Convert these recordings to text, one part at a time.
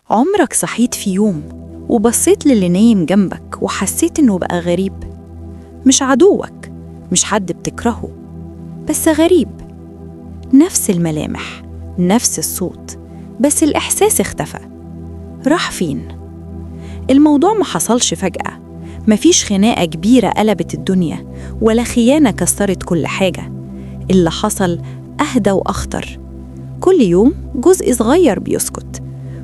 عمرك صحيت في يوم وبصيت للي نايم جنبك وحسيت إنه بقى غريب؟ مش عدوك، مش حد بتكرهه، بس غريب. نفس الملامح، نفس الصوت، بس الإحساس اختفى. راح فين؟ الموضوع ما حصلش فجأة، مفيش خناقة كبيرة قلبت الدنيا ولا خيانة كسرت كل حاجة. اللي حصل أهدى وأخطر. كل يوم جزء صغير بيسكت،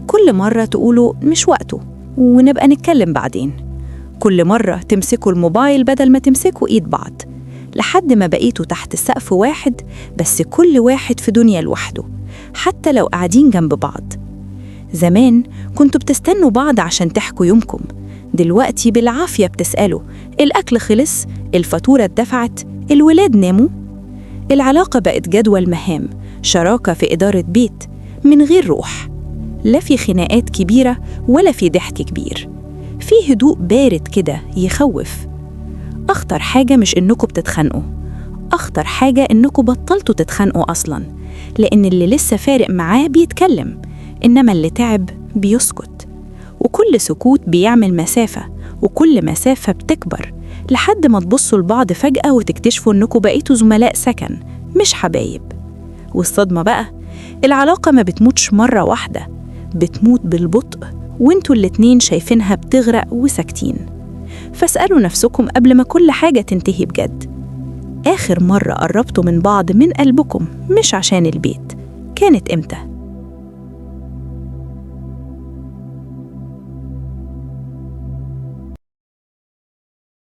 كل مرة تقولوا مش وقته ونبقى نتكلم بعدين، كل مرة تمسكوا الموبايل بدل ما تمسكوا إيد بعض، لحد ما بقيتوا تحت سقف واحد بس كل واحد في دنيا لوحده، حتى لو قاعدين جنب بعض. زمان كنتوا بتستنوا بعض عشان تحكوا يومكم، دلوقتي بالعافية بتسألوا الأكل خلص، الفاتورة اتدفعت، الولاد ناموا. العلاقة بقت جدول مهام، شراكة في إدارة بيت من غير روح. لا في خناقات كبيرة ولا في ضحك كبير، في هدوء بارد كده يخوف. أخطر حاجة مش إنكم بتتخانقوا، أخطر حاجة إنكم بطلتوا تتخانقوا أصلاً، لأن اللي لسه فارق معاه بيتكلم، إنما اللي تعب بيسكت. وكل سكوت بيعمل مسافة، وكل مسافة بتكبر لحد ما تبصوا لبعض فجأة وتكتشفوا إنكم بقيتوا زملاء سكن مش حبايب. والصدمة بقى، العلاقة ما بتموتش مرة واحدة، بتموت بالبطء وانتوا الاتنين شايفينها بتغرق وساكتين. فاسألوا نفسكم قبل ما كل حاجة تنتهي بجد، آخر مرة قربتوا من بعض من قلبكم مش عشان البيت كانت إمتى؟